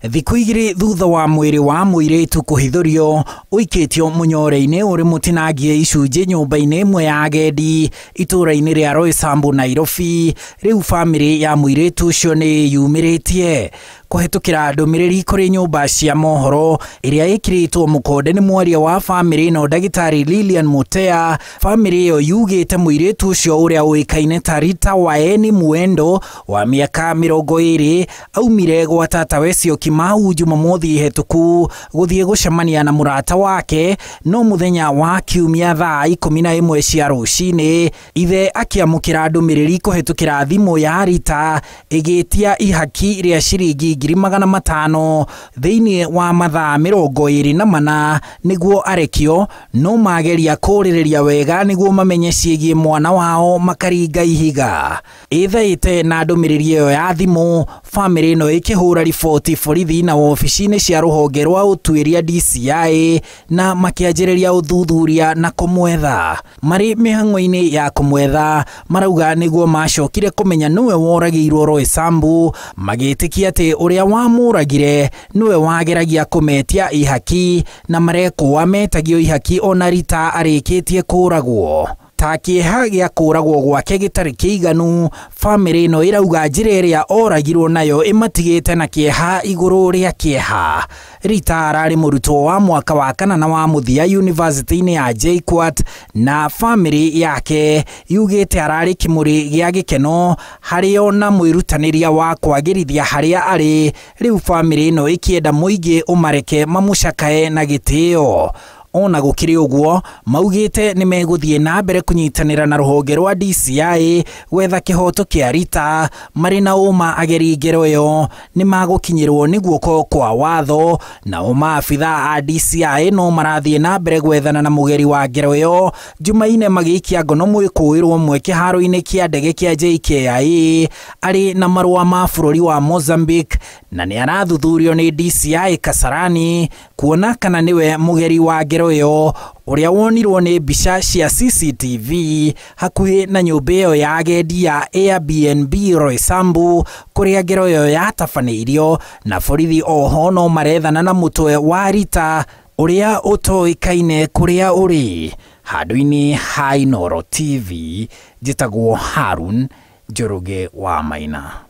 Thikũ igĩrĩ thutha wa mwĩrĩ wa mũirĩtu kũhithũrio ũikĩtio mũnyore-inĩ ũrĩ mũtinangie icunjĩ nyũmba-inĩ ĩmwe ya agendi itũũra-inĩ rĩa Roysambu, Nairobi. Rĩu bamĩrĩ ya mũirĩtu ũcio nĩ yumĩrĩtie kũhetũkĩra ndũmĩrĩri kũrĩ nyũmba cia mohoro ĩrĩa ĩkĩrĩtwo mũkonde nĩ mwaria wa bamĩrĩ ĩno ndagĩtarĩ Lilian Mutea. Bamĩrĩ ĩyo yugĩte mũirĩtu ũcio ũrĩa ũĩkaine ta Rita Waeni Mwendo wa mĩaka 20 aumire gwa tatawe Syokimau Jumamothi hetũku gũthiĩ gũcemania na mũrata wake, no mũthenya wa Kiumia thaa 11 cia rũcinĩ ithe akĩamũkĩra ndũmĩrĩri kũhetũkĩra thimũ ya Rita ĩgĩtia ihaki rĩa ciringi 500,000 thĩinĩ wa mathaa 24 nĩguo arekio, no mageria kũrĩrĩria wega nĩguo mamenye ciĩgiĩ mwana wao makaringa ihiga. Ĩthaĩte na ndũmĩrĩri ĩyo ya thimũ, bamĩrĩ ĩno ĩkĩhũra riboti borithi na wobici-inĩ cia rũhonge rwa ũtuĩria DCI na makĩanjĩrĩria ũthuthuria na kũmwetha. Marĩ mĩhang'o-inĩ ya kũmwetha marauga nĩguo macokire kũmenya nĩwe woragĩirwo Roysambu, magĩtĩkia atĩ ũrĩa wamũragire nĩwe wageragia kũmetia ihaki na marekũa metagio ihaki ona Rita arĩkĩtie kũragwo. Ta kĩeha gĩa kũragwo gwake gĩtarĩ kĩiganu, bamĩrĩ ĩno ĩrauga njĩra ĩrĩa oragirwo nayo ĩmatigĩte na kĩeha igũrũ rĩa kĩeha. Rita ararĩ mũrutwo wa mwaka wa kana na wa mũthia yunivasĩtĩ-inĩ ya JKUAT na bamĩrĩ yake yugĩte ararĩ kĩmũrĩ gĩa gĩkeno harĩo na mwĩrutanĩria wa kwagĩrithia harĩa arĩ. Rĩu bamĩrĩ ĩno ĩkĩenda mũingĩ ũmareke mamũcakae na gĩtĩo. Ona gũkĩrĩ ũguo maugĩte nĩ megũthiĩ na mbere kũnyitanĩra na rũhonge rwa DCI gwetha kĩhoto kĩa Rita marĩ na ũma ageri ngero ĩyo nĩ magũkinyĩrwo nĩ guoko kwa watho. Nao maabitha a DCI no marathiĩ na mbere gwethana na mũgeri wa ngero ĩyo Jumaine magĩikia ngono mwĩkũĩrwo ũmwe kĩharo-inĩ kĩa ndege kĩa JKIA arĩ na marũa ma bũrũri wa Mozambique na nĩ arathuthurio nĩ DCI Kasarani kuona kana nĩwe mũgeri wa ngero ĩyo ũrĩa wonirwo nĩ mbica cia CCTV hakuhĩ na nyũmba ĩyo ya agendi ya Airbnb Roysambu kũrĩa ngero ĩyo yatabanĩirio. Na borithi oho no marethana na mũtwe wa Rita ũrĩa ũtoĩkaine kũrĩa ũrĩ. Handũ-inĩ ha Inooro TV njĩtagwo Harun Njoroge wa Maina.